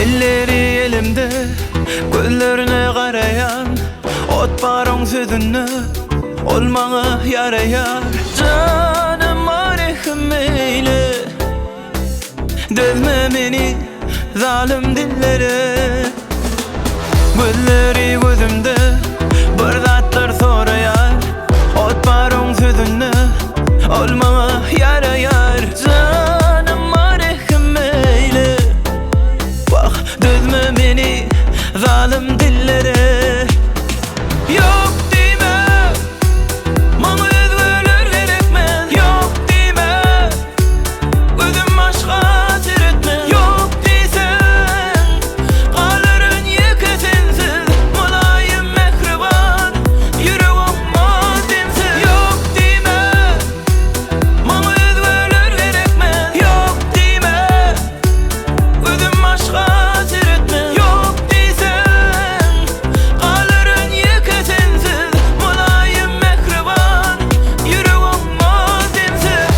Elleri elimde, gözlerine garaýan, Ot bar oň sözünde, ol maňa ýaraýar. Janyma rehim eýle, dözme meni zalym dillere. Gözleri gözümde, bir zatlar soraýar, Ot bar oň sözünde, ol maňa ýaraýar. Janyma rehim eýle, wah, dözme meni zalym dillere. Ýok diýme, maňa özgeler gerekmez. Ýok diýme, gözüm başga seretmez. Ýok diýseň, galaryn ýeke sensiz. Mylaýym mähriban, ýürek oňmaz sensiz. Ýok diýme, maňa özgeler gerekmez. Ýok diýme, gözüm başga seretmez. Ýok diýseň, galaryn ýeke sensiz. Mylaýym mähriban, ýürek oňmaz sensiz.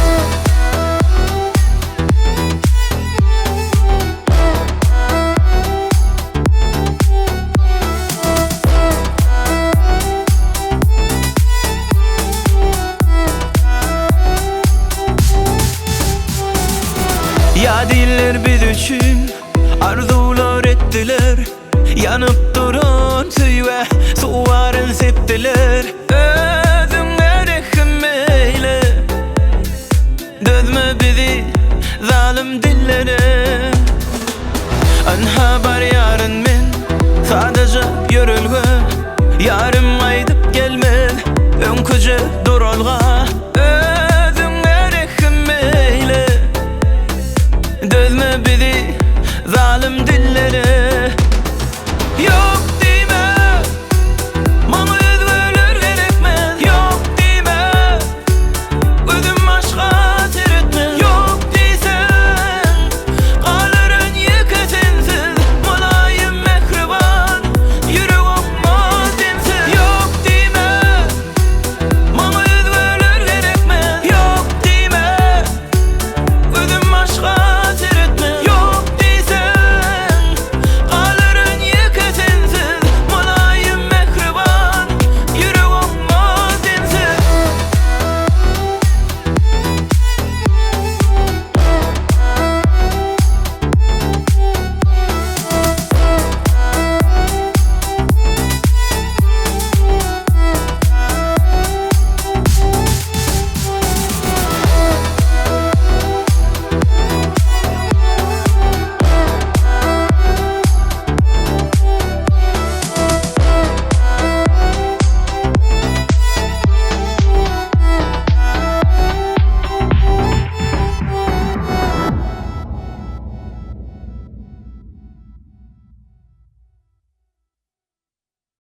Ýa diller biz üçin arzuwlar etdiler, Ýanyp duran söýgä suwaryn sepdiler. Özüňe rehim eýle, dözme bizi zalym dillere. Ynha barýaryn men sadaja ýörelge, Ýarym gaýdyp gelmez öňküje duralga.